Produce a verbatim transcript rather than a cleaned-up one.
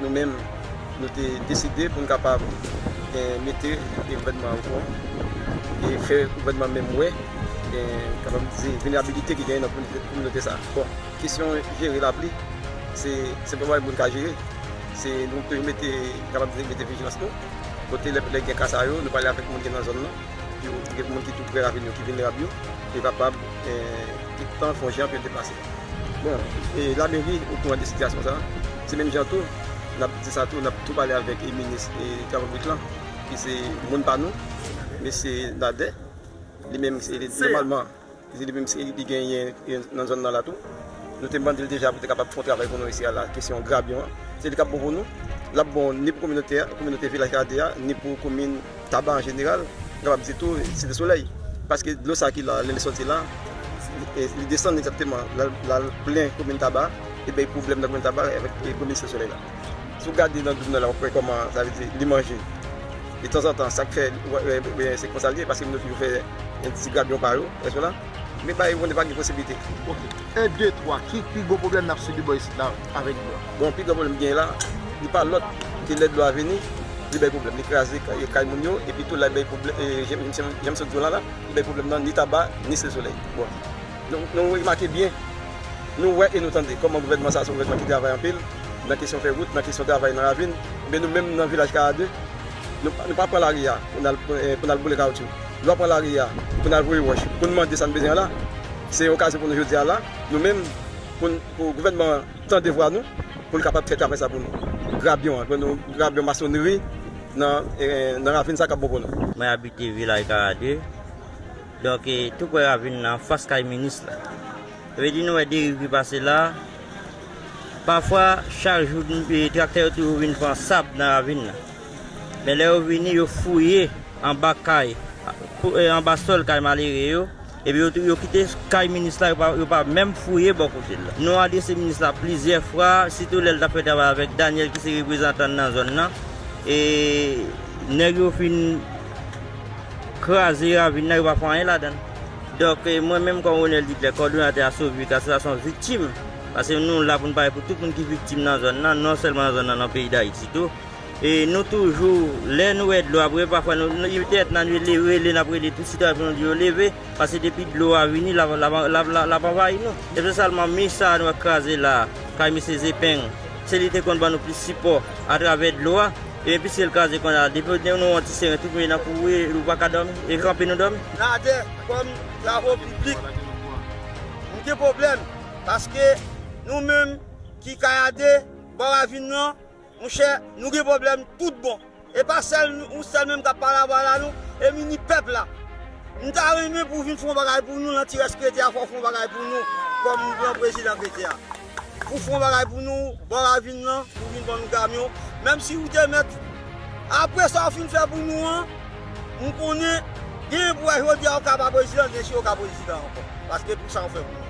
Nou menm, nou te deside pou n kapab, eh, mete gouvènman an okouran e fè gouvènman menm wè, eh, kapab di, vilnerabilite ki genyen nan kominote, kominote sa a. Bon, kesyon jere lapli, se, se pa yon bagay moun ka jere. Se nou toujou mete, kapab di, mete vijilans nou. Kote lè, lè gen ka sa yo, nou pale avèk moun ki nan zòn nan. Yo, gen moun ki tou prè ravin yo, ki vilnerab yo, yo kapab, eh, tout tan fè yon jan pou yo deplase. Bon, e lameri okouran de sitiyasyon sa a. Se menm jan tou, n ap di sa tou, n ap tou pale avèk, e, minis, e, travay piblik lan, ki se moun pa nou, mesye Nader. Li menm, se li, nòmalman, se li menm, se li genyen, e, nan zòn nan la tou. Nou te mande l deja pou te kapab fè yon travay pou nou isi a la, kesyon grabyon an. Se li k ap bon pou nou. L ap bon ni pou kominote a, kominote vilaj Kayade a, ni pou komin Taba an jeneral, m kapab di tou, Site Solèy. Paske dlo sa ki la, lè li sòti la, li, li desann egzakteman, l al, l al plen komin Taba, li bay pwoblèm nan komin Taba avèk, e, komin Site Solèy la. Si w gade nan doub nan la, w ap wè kòman, sa vle di, li manje. Detanzantan, sa k fè, wè, wè, wè, se konsa l ye, paske moun yo toujou fè yon ti grabyon pa yo, lè swa la. Men bagay yo konnen pa gen posiblite. Ok. En, de, twa, ki pi gwo pwoblèm n ap sibi bò isit la avèk dlo a? Bon, pi gwo pwoblèm gen la, li pa lòt ke lè dlo a vini, li bay pwoblèm. Li kraze kay, kay moun yo, epi tou la li bay pwoblèm, e, jan, jan, jan m sot di w la, la, li bay pwoblèm nan ni Taba, ni Site Solèy. Bon. Nou, nou remake byen, nou wè e nou tande kòman gouvènman sa a se yon gouvènman ki travay anpil nan kesyon fè wout, nan kesyon travay nan ravin. Ebyen, nou menm nan vilaj Kayade, nou, nou pa pran lari a pou n al, pou, e, pou n al boule kawotchou. Nou pa pran lari a pou n al voye wòch, pou n mande sa n bezwen an la. Se yon okazyon pou nou jodi a la, nou menm, pou n, pou gouvènman an tande vwa nou, pou l kapab fè travay sa pou nou. Grabyon an, pou nou grabyon masonri nan, e, nan ravin sa k ap bon pou nou. Mwen abite vilaj Kayade. Donk, e, tou prè ravin nan, anfas kay minis la. Sa vle di nou wè deriv ki pase la. Pafwa, chak jou, e, traktè yo toujou vin pran sab nan ravin nan. Men lè yo vini, yo fouye anba kay, pou, e, anba sòl kay malere yo. Epi yo, yo kite kay minis la, yo pa, yo pa menm fouye bò kote l la. Nou adrese minis la plizyè fwa, sitou lè l t ap fè travay avèk Daniel ki se reprezantan n nan zòn nan. E nèg yo fin kraze ravin nan, yo pa fè anyen ladan l. Donk, e, mwen menm kòm Ronel Duclair, kòdonatè Asovik, Asosyasyon Viktim, paske nou la pou n pale pou tout moun ki viktim nan zòn nan, non sèlman nan zòn nan, nan peyi Dayiti tou. E nou toujou, lè nou wè dlo ap rele, pafwa nou, nou, petèt nan nou rele, rele, n ap rele tout sitwayen pou nou di yo leve, paske depi dlo a vini, l ap, l ap, l ap, l ap, l ap anvayi nou. Espesyalman mi sa a nou wè kraze la, kay mesye Zepeng, se li te konn ban nou plis sipò atravè dlo a. Ebyen, piske l kraze konnya, depi nou wè yon ti seren, tout moun nan kouri, ou pa ka dòmi, e kanpe nou dòmi. Nadè, kòm travo piblik, m gen pwoblèm, paske nou menm ki Kayade, bò ravin nan, monchè, nou gen pwoblèm tout bon. E pa sèl nou, ou sèl menm k ap pale avè la non, e m ini pèp la. M ta renmen pou w vin fè yon bagay pou nou, nan ti rès kredi a, fò w fè yon bagay pou nou, kòm gran prezidan kredi a. Pou fè yon bagay pou nou, bò ravin nan, pou vin ban nou kamyon. Menm si ou te mèt, apre sa w fin fè pou nou an, m konnen, genyen pou wè jodi a ou ka pa prezidan, gen si ou ka prezidan ankò. Paske pou sa w fè pou nou.